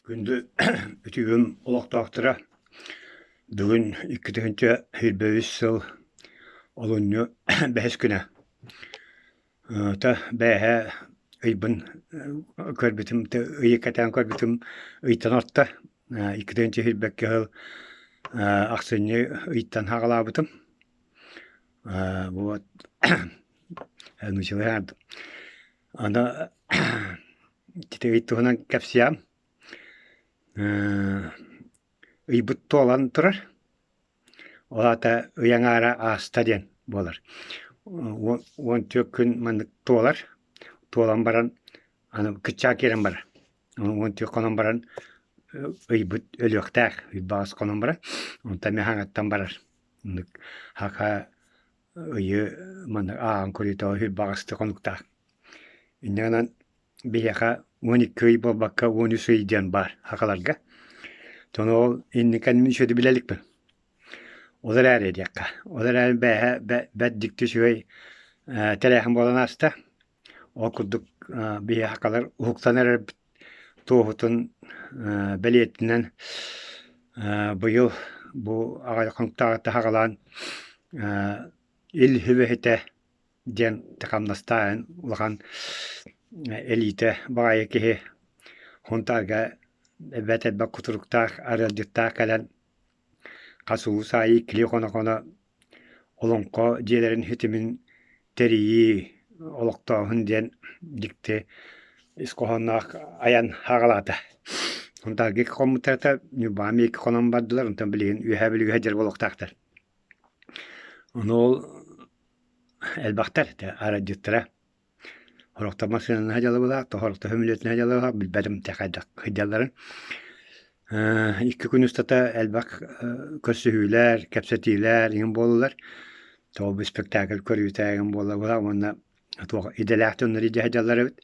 Күндү үтүгүм олохтоохторо, бүгүн 2023 сыл олунньу бэһис күнэ. Та бээһээ ыйбын көрбүтүм, ыйы кэтээн көрбүтүм ыйтан орто. 2022 сыл ахсынньы ыйтан саҕалаабытым. Вот научилась Аны ити ый туһунан кэпсиэм. Ыйбыт туолан турар. Ол аата ый аҥаара ааста диэн буолар. 14 күн маннык туолар. Туолан баран аны кыччаа киирэн барар. 14 хонон баран ыйбыт өлүөхтээх. Ый баҕас хонон барар. Онтон эмиэ хаҥаттан барар. Оннук хака ыйы манна ааҕан көрүүтэ үһү баҕастык хонуктаах. Инньэ гынан биһиэхэ 12 ый буолбакка 13 ый диэн баар сахаларга. Ону ол инникэн үчүгэйдик билэ иликпин. Ол эрээри диэххэ, ол эрээри бээһэ бэрт дьикти үчүгэй тэрээһин буолан ааста. Ол курдук биһиэхэ сахалар уһуктан эрэрбит туоһутун бэлиэтинэн быйыл бу аҕай хонуктааҕыта саҕалаан Ил Сүбэһитэ диэн хамнастааһын улахан элиитэ баҕайы киһи Сунтаарга эбэт элбэх кутуруктаах арыалдьыттаах кэлэн хас улуус аайы иккилии хоно-хоно Олоҥхо дьиэлэрин ситимин тэрийии, олохтооһун диэн дьикти ис хоһоонноох айан саҕалаата. Сунтаарга икки хоммуттара, Ньурбаҕа эмиэ икки хонон бардылар, онтон билигин Үөһээ Бүлүүгэ сылдьар буолуохтаахтар. Ону ол элбэхтэр аралдьыттара. Сорохтор массыынанан сылдьаллар, сорохтор сөмөлүөтүнэн сылдьаллар, билбэтим хайдах сылдьалларын. Икки күн устата элбэх көрсүһүүлэр, кэпсэтиилэр иҥин буоллулар. Тоҕо бу спектакль көрүүтэ иҥин буолла уонна туох идэлээх дьоннор илдьэ сылдьаллар эбит.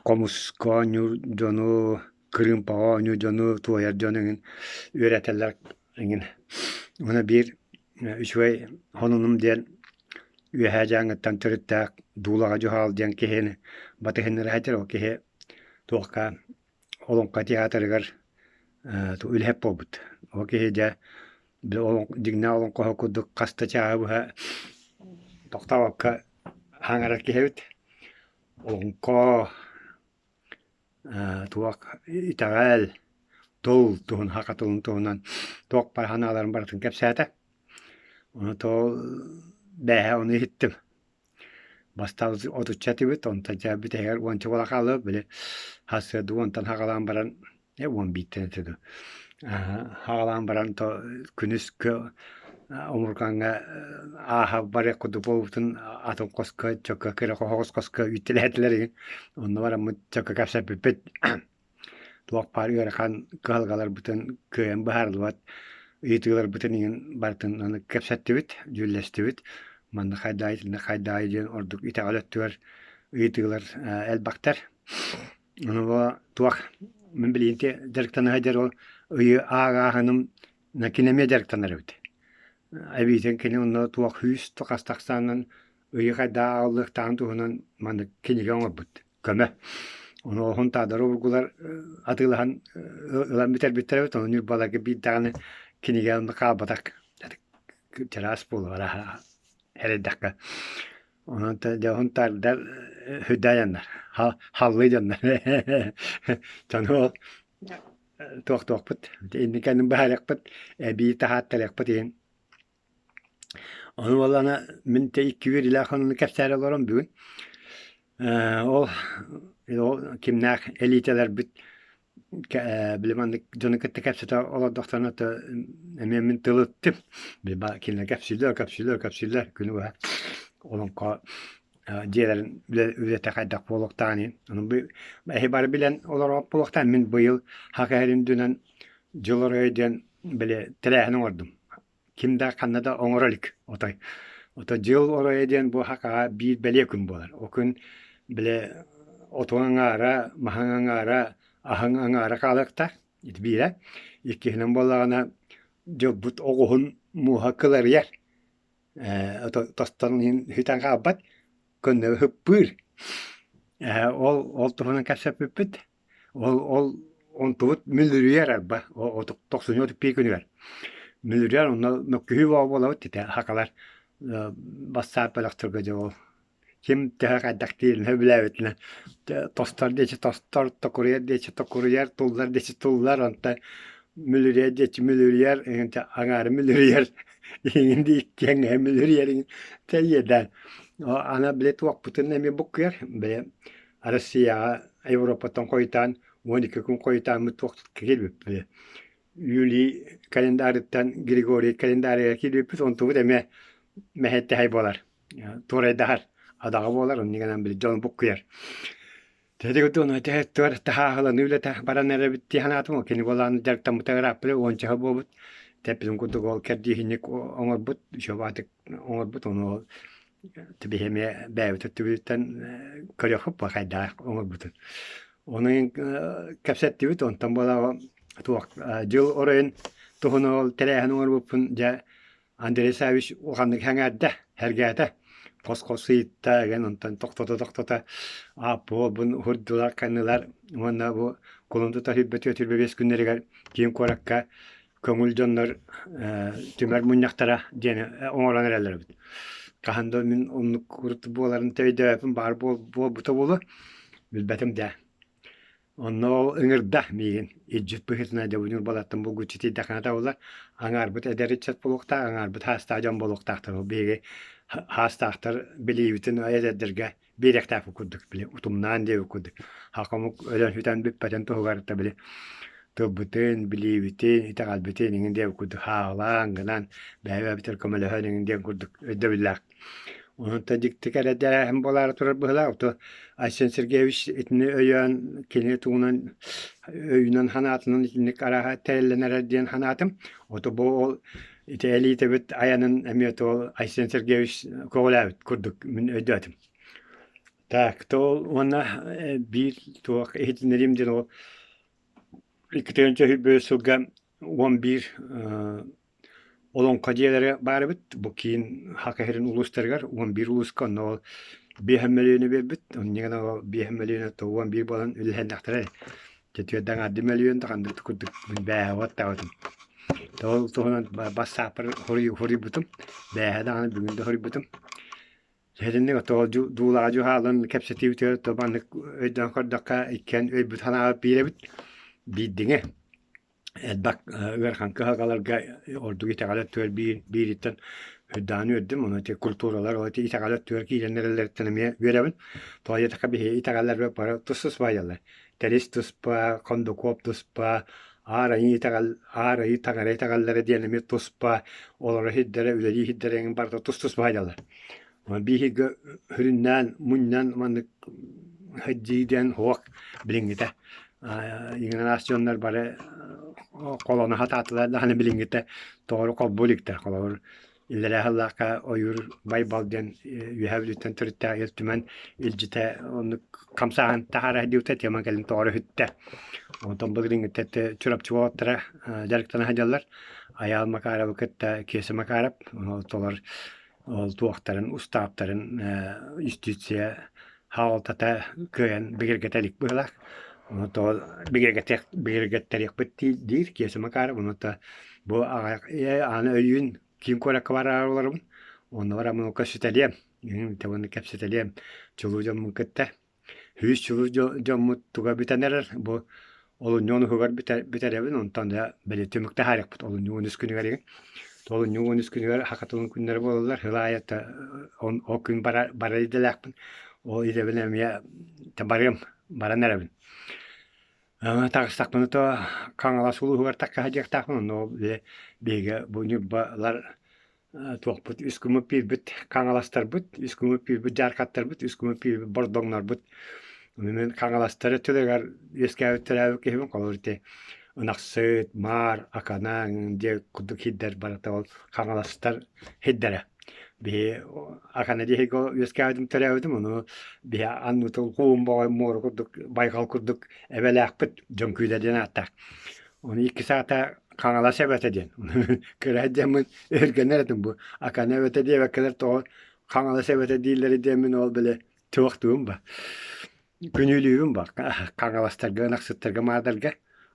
Хомуска оонньуур дьону, кырыымпаҕа оонньуур дьону, туойар дьону иҥин үөрэтэллэр эҥин. Уонна биир үчүгэй сонунум диэн Үөһээ Дьааҥыттан төрүттээх Дуулаҕа Дьуһаал диэн киһини батыһыннара сылдьар. Ол киһи туохха Олоҥхо театрыгар үлэһит буолбут. Ол киһи дьэ дьиҥнээх олоҥхоһут курдук хас да чааһы быһа тохтообокко хаҥарар киһи эбит. Олоҥхо туох итэҕэл, тыл туһун, саха тылын туһунан туох баар санааларын барытын кэпсээтэ. Ону тоҕо бээһэ ону иһиттим. Бастаан отучча этибит, онтон дьэ бүтэһигэр уонча буола хааллыбыт, били сарсыарда уонтан саҕалаан баран Э, 11-тэн этэ дуу. Саҕалаан баран то күнүскү омурҕаҥҥа ааһа барыах курдук буолбутун атын хоско чөкө кыра хоһоҕос хоско үүттэлээтилэр игин. Онно бараммыт чөкө кэпсэппиппит. Туох баар ыарахан кыһалҕаларбытын кыайан быһаарыллыбат ыйытыыларбытын иҥин барытын аны кэпсэттибит, дьүүллэстибит. Манна хайдаай, итиннэ хайдаай диэн ордук итэҕэл өттүгэр ыйытыылар элбэхтэр. Ону бу туох мин билигин дьарыктана сылдьар ол ыйы ааҕааһыным кини эмиэ дьарыктанар эбит. Эбиитин кини онно туох күүс хас тахсаанан ыйы хайдах ааҕыллыахтааҕын туһунан маннык кинигэ оҥорбут көмө. Ону Хунтаадары обургулар атыылаһан ылан бүтэрбиттэр эбит. Ону Ньурбаларга биир даҕаны кинигэ онно хаалбатах чараас буолуо эрэйдэххэ. Онон дьэ Хунтаардар сүрдээх дьоннор, халлыы дьоннор. Дьону ол туохтуохпут, инникини быһаарыахпыт, эбии таһааттарыахпыт иһин. Ону буоллаҕына мин тэ икки үөрүүлээх сонуну кэпсээри олорон бүгүн ол ол кимнээх элитэлэрбит били маннык дьону кытта кэпсэтэ олордохторуна эмиэ мин тыл ыттым. Били кинилэр кэпсииллэр, кэпсииллэр, кэпсииллэр күнү быһа олоҥхо дьиэлэрин үлэтэ хайдах буолуохтааҕын Ону эһи бары билэн олорор буолуохтаах. Мин быйыл Саха сирин үрдүнэн дьыл оройо диэн били тэрээһин оҥордум. Ким да ханна да оҥоро илик отой. Ото дьыл оройо диэн бу хакаҕа биир бэлиэ күн буолар. Ол күн били отуҥ аҥаара, маһыҥ аҥаара, аһыҥ аҥаара хаалыахтаах. Ити биирэ. Иккиһинэн буоллаҕына дьылбыт оҕуһун мууһа кыларыйар. Ээ ото тостон иһин сүтэн хаалбат, көннөрү сыппыыр. Ээ ол ол туһунан кэпсэппиппит. Ол ол онтубут мүлүрүйэр арба тохсунньу отут күнүгэр. Мүлүрүйэр онно мөккүһүү бөҕө буолабыт ити хакалар бассаап бөлөхтөргө дьэ ол ким төһө хайдах диирин сөбүлээбитинэн тостор диэки тостор, токуруйар диэки токуруйар, туллар диэки туллар, онтон мүлүрүйэр диэки мүлүрүйэр, аҥаары мүлүрүйэр, иҥин дии иккиэҥҥэ мүлүрүйэр тэйиэдээн. Аны били туохпутун эмиэ буккуйар, били Россияҕа Европаттан хойутаан 12 күн хойутааммыт туох киирбиппит. Юлий календарыттан Григорий календарыгар киирбиппит, онтубут эмиэ мэһэйтэһэй буолар. Туорайдаһар адаҕа буолар, оннук гынан били дьон буккуйар. Тэһи тэһэттуар таһааһыланыы үлэтэ баран эрэбит дии санаатым. Кини буолаан дьарыктаммыта ырааппыта уончаһа буолбут. Тэппитин курдук ол кэрдииһинньик оҥорбут, үчүгэйдик оҥорбут, ону ол Тибиһи эмиэ бэйэбит өттүбүтүттэн көрүөхпүт бу хайдах оҥорбутун. Ону кэпсэттибит, онтон буолаҕа туох дьыл оройун туһунан ол тэрээһин оҥорбуппун дьэ Андрей Саввич улаханнык сэҥээрдэ, сэргээтэ. Хос-хос ыйытта эҥин онтон тохтото-тохтото ааппы-уолбун уһурдулар, каннылар уонна бу кулун тутар 24 күннэригэр киин куоракка көҥүл дьоннор түмэр мунньахтара диэни оҥорон эрэллэр эбит. Хаһан да мин оннук урут буоларын өйдөөбөппүн баар буолбута буолуо, билбэтим да. Онно ол ыҥырда миигин илдьит быһыытынан дьэ бу Ньурбалартан булгуччу тиийдэххинэ табыллар, аҥаарбыт эдэр ыччат буолуохтаах, аҥаарбыт саастаах дьон буолуохтаахтар. Ол биһиги саастаахтар билиибитин эдэрдэргэ биэриэхтээхпит курдук били утумнаан диэбит курдук саха омук өлөн-сүтэн бүппэтин туһугар да били тылбытын, билиибитин, итэҕэлбитин иҥин диэбит курдук хаалаан гынан бэйэ-бэйэбитигэр көмөлөһөн иҥин диэн курдук өйдөбүллээх. Онон дьикти кэрэ тэрээһин буолаары турар быһыылаах. Ото Айсен Сергеевич итини өйөөн кини туһунан өйүнэн санаатынан итинник арааһа тэриллэн эрэр диэн санаатым. Ото бу ол ити элиитэбит айанын эмиэ то Айсен Сергеевич көҕүлээбит курдук мин өйдөөтүм. Так, то ол уонна биир туох иһитиннэриим диэн ол 2023 сылга 11 Олоҥхо дьиэлэрэ баар эбит. Бу киин Саха сирин улуустарыгар 11 улууска онно ол биэһэн мөлүйүөнү биэрбит. Онньа гынан ол биэһэн мөлүйүөнэ 11 буолан үлэлэһиннэхтэрэ. Дьэ түөрт аҥаардыы мөлүйүөн да ханнык да курдук мин бээһэ уоттаабытым. Ол туһунан бассааппар хоруйбутум. Бээһэ даҕаны бүгүн да хоруйбутум. Итинник оттоҕо дуулаҕа дьуһаалын кэпсэтиибитигэр то маннык өйдөөн көрдөххө иккиэн өйбүт санаабыт биир эбит. Биирдиҥи. Элбэх ыарахан кыһалҕаларга ордук итэҕэл өттүгэр биириттэн үрдээн үөрдүм. Ону ити культуралар ол ити итэҕэл өттүгэр киирэн эрэллэриттэн эмиэ үөрэбин. Тоҕо диэтэххэ биһиги итэҕэллэрбит бары тус-туспа айаллар. Тэрис туспа, Хондукуоп туспа, Аар Айыы итэҕэл, Аар Айыы таҥара итэҕэллэрэ диэн эмиэ туспа, олоро сирдэрэ, үлэлии сирдэрэ эҥин барыта тус-туспа айаллар. Биһиги сүрүннээн мунньан маннык сылдьыы диэн суох билиҥҥитэ. Иҥэн дьоннор бары холоно сатаатылар даҕаны билиҥҥитэ тоҕо холбуу иликтэр. Холобур, иллэрээ сыллаахха Ойуур Байбал диэн Үөһээ Бүлүүттэн төрүттээх Ил Түмэн илдьитэ оннук хамсааһын таһаара сылдьыбыта тема кэлин тоҕо эрэ сүттэ. Онтон былырыыҥҥыттан Чурапчы уолаттара дьарыктана сылдьаллар. Айаал Макаровы кытта Киэсэ Макаров толор Ол туохтарын, устааптарын юстиция хаалтата кыайан бигэргэтэ илик быһыылаах. Ону тоҕо бигэргэттэриэхпит диир Киэсэ Макаров. Ону бу аҕай аны өйүүн киин куоракка бараары олоробун. Онно бараммын көрсүтэлиэм, кэпсэтэлиэм чулуу дьоммун кытта. Үһүс чулуу дьоммут туга бүтэн эрэр, бу олунньу онуһугар бүтэрэбин, онтон да били түмүк таһаарыахпыт олунньу 13 күнүгэр игин. Олунньу 13 күнүгэр саха тылын күннэрэ буолаллар, сыл аайы ол күн барар идэлээхпин, ол идэбин эмиэ барыам, баран эрэбин. Таҕыстахпына то Хаҥалас улууһугар такка сылдьыахтаахпын, онно ол биһиги бу Ньурбалар туохпут үс күммүт биирбит хаҥаластарбыт, үс күммүт биирбит дьаархаттарбыт, үс күммүт биирбит бордоҥнорбут. Мин хаҥаластар өттүлэригэр үөскээбит төрөөбүт киһибин холобур ити Ынахсыт, Маар, Акана диэ курдук сирдэр барыта ол хаҥаластар сирдэрэ. Биһи Акана диэки үөскээбитим төрөөбүтүм, ону биһи аннытыл куум боҕой муора курдук байҕал курдук эбэлээхпит Дьөҥкүүдэ диэн ааттаах. Ону икки саата Хаҥалас эбэтэ диэн. Кыра диэммин өһүргэнэр этим бу. Акана эбэтэ диэбэккэлэр тоҕо Хаҥалас эбэтэ дииллэрэ диэммин ол били туохтуум ба. Күнүүлүүбүн ба Хаҥаластарга, Ынахсыттарга, Маадарга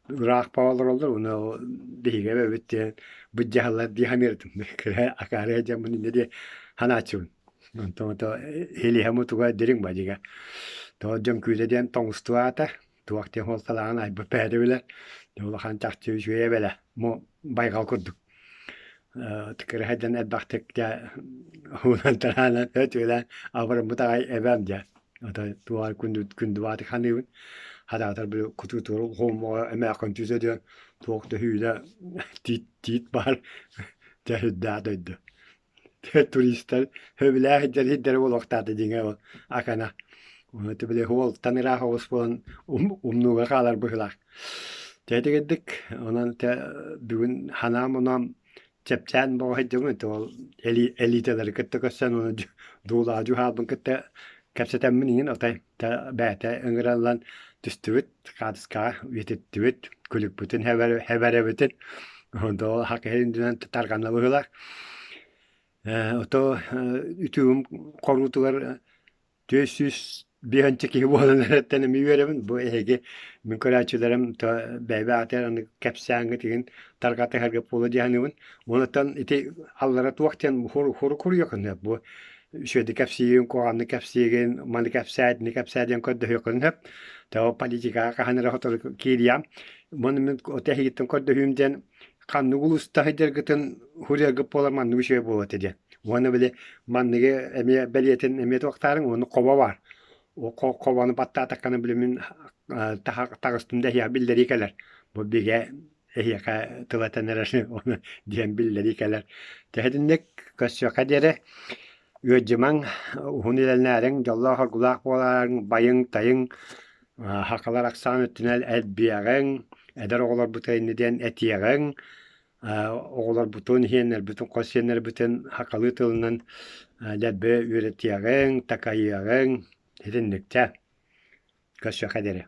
ыраах олороллор уонна биһиги эбэбит диэн быдьаһаллар дии саныыртым. Кыра акаарыга дьоммун инньэ диye санааччыбын. Онтон ото илиһэ мутуга дириҥ бадьыга. Тоҕо дьон күүтэ диэн тоҥустуу аата туох диэн суолталааҕын айбыт бэйэтэ билэр. Улахан чахчы үчүгэй эбэлэ. Му байҕал курдук. Кыра дьон элбэхтик дьэ уунан тараанан өтүөлээн абырыммыт аҕай эбээм дьэ. Ата туох күндү күндү ханыыбын. Хадаатар били кутуутугар хоһуммоҕо эмээххин түсэ диэн туох да hүүлэ тиит тиит баар дьэ үрдээх дойду. Туристар сөбүлээх сылдьар сирдэрэ буолуохтаата дьиҥэ ол акана. Ону били уолтан ыраах оҕус буолан умнууга хаалар быһыылаах. Дьэ итигирдик онон тэ бүгүн ханаам онон чэпчээн бөҕө сылдьабын ол элиталары кытта көрсөн ону дуулаадьу хаалбын кытта кэпсэтэммин иҥин отой бэйэтэ ыҥыраллан түстүбүт хаатыскаҕа үйэтиттибит күлүкпүтүн хэбэрэбитин онто хак иһин тарҕанна быһыылаах ото үтүгүм хоруутугар 405 киһи буолан эрэттэн эмиэ үөрэбин. Бу эһиги мин көрөөччүлэрим бэйбэ аатыгар аны кэпсээҥҥит игин тарҕатыһарга буола дии саныыбын. Онуттан ити аллара туох диэн хуруйуоххун сөп. Бу үчүгэйдик кэпсиигин, куһаҕаннык кэпсиигин, маны кэпсээ, итини кэпсээ диэн көрдөһүөххүн сөп. Тоҕо политикаҕа хаһан эрэ сотору киириэм. Муну мин эһигиттэн көрдөһүүм диэн ханнык улууста сылдьаргытын суруйаргыт буолар маннык үчүгэй буолуо этэ диэн. Уонна били манныгы эмиэ бэлиэтин эмиэ туохтаарыҥ уонна хобо баар. Ол хобону баттаатаххына били мин таҕыстым да эһиэхэ биллэрии кэлэр. Бу бигэ эһиэхэ тыл этэн эрэр ону диэн биллэрии кэлэр. Тэһитинник көрсүөххэ диэри ыалдьымаҥ, уһун үлэлээриҥ, дьоллоох-оргулаах буолаарыҥ, байыҥ-тайыҥ, Сахалар ахсаан өттүнэн элбиэҕиҥ, эдэр оҕолорбут инньэ диэн этиэҕиҥ, оҕолорбутун, сиэннэрбитин, хос сиэннэрбитин сахалыы тылынан дэлби үөрэтиэҕиҥ, такайыаҕыҥ, итинникчэ. Көрсүөххэ диэри.